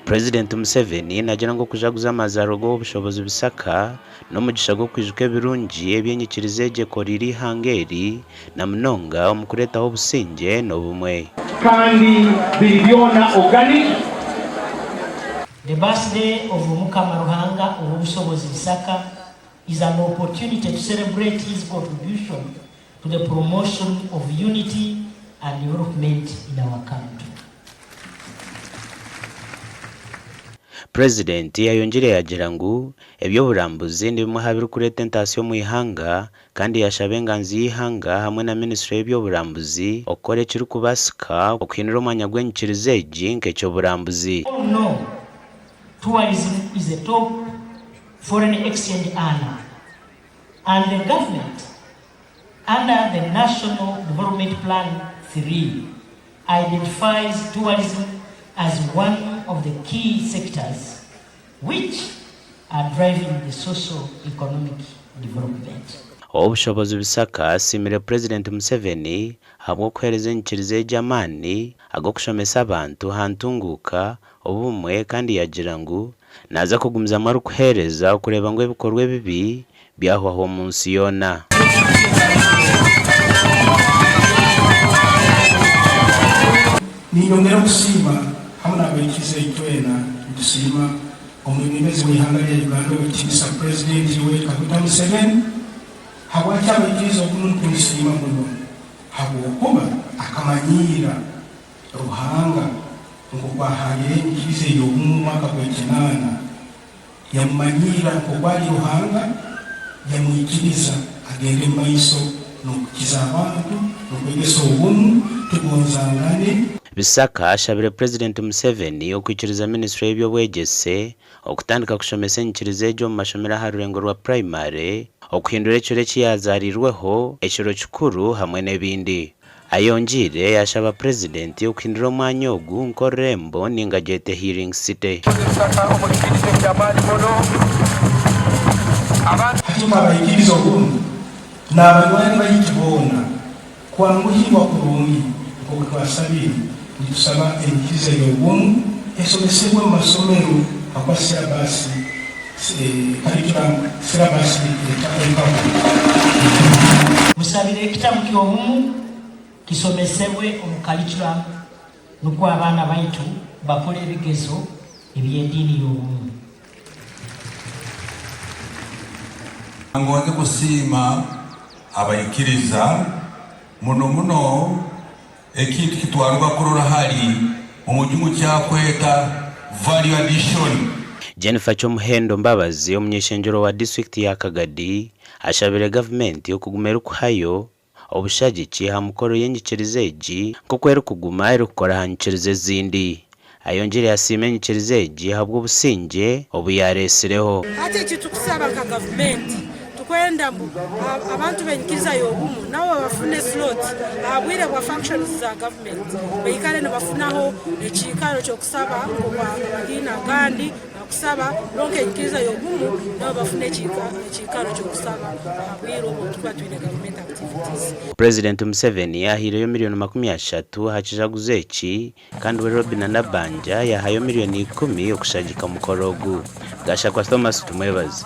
Purezidenti Museveni naagira ngu okujaguza amazaarwa g'Ow'obushobozi Bisaka n'omugisha gw'okwijuka ebirungi ebi enyikiriza egi ekoreire eihanga eri na munonga omu kureetaho obusingye n'obumwe. Kandi biri byona organic. The birthday of Omukama Ruhanga Ow'obushobozi Bisaka is an opportunity to celebrate his contribution to the promotion of unity and development in our country. Purezidenti ayongyire yaagira ngu eby'oburambuzi ni bimwe aha birikureeta entaasya omu ihanga kandi yaashaba enganzi y'eihanga hamwe na minisitule y'eby'oburambuzi okukora ekirikubaasika okuhindura omwanya gw'enyikiriza egi nk'eky'oburambuzi. All know tourism is a top foreign exchange earner and the government under the National Development Plan 3 identifies tourism as one of the key sectors which are driving the socio-economic development. Ow'obushobozi Bisaka asiimire Purezidenti Museveni ahabw'okuheereza enyikiriza egi amaani ag'okushomesa abantu aha ntunguuka, obumwe kandi yagira ngu naaza kugumizamu arikuheereza okureeba ngu ebikorwa ebibi byahwaho omu nsi yoona. Ninyongera kusiima hamwe n'abaikiriza itwena nitusiima omwebembezi w'eihanga rya Uganda Owekitiinisa Purezidenti Yoweri Kaguta Museveni. Habwaki abaikiriza okunu nitumusiima muno? Habwokuba akamanyiira Ruhanga nk'oku ahangire enyikiriza ey'obumu omu mwaka gw'ekinaana. Yamumanyiira nk'oku ali Ruhanga, yamwikiriza agende omu maiso n'okukiza abantu, n'okwegesa obumu, tugonzangane. Bisaka ashabire Purezidenti Museveni okwikiriza minisiture y'eby'obwegyese okutandika kushomesa enyikiriza egi omu mashomero aha rurengo rwa purayimare, okuhindura ekiro eki yaazaariirweho ekiro kikuru hamwe n'ebindi. Ayongyeire yaashaba Purezidenti okuhindura omwanya ogu nk'orurembo ninga gyete Healing City. Hati nkabaikiriza obumu n'abanywani baitu boona kwanguhirwa kurungi nk'oku twasabire. Nitusaba enyikiriza y'obumu esomesebwe omu masomero ahakuba sirabasi, curriculum, sirabasi ekahwa. Musabire ekitabu ky'obumu kisomesebwe omu curriculum nukwo abaana baitu bakole ebigezo eby'ediini y'obumu. Ngonze kusiima abaikiriza muno muno ekintu kitwaruga kurora hali omu jungu kyakweta value addition. Jennifer Kyomuhendo Mbabazi omuny'eishengyero wa disiturikiti ya Kagadi ashabire gavumenti okuguma erikuhayo obushagiki aha mukoro y'enyikiriza egi nk'oku erikuguma erikukora aha nyikiriza ezindi. Ayongyire yasiima enyikiriza egi ahabw'obusingye obu yaaretsireho. Hati eki tukusaba nka gavumenti, tukwenda mbu abantu b'enyikiriza y'obumu nabo bafune slot aha bwire bwa functions za gavumenti, baikare nibafunaho ekiikaro ky'okusaba nk'oku amadiini agandi Kusaba kwonka enyikiriza y'obumu nabo bafune ekiikaro ky'okusaba aha bwire obu obutukuba twine government activities. Purezidenti Museveni ahaireyo miriyoni 30 aha kijaguzo eki kandi we Robinah Nabbanja yaahayo miriyoni ikumi okushagika omukoro ogu. Gashakwa Thomas Tumwebaze.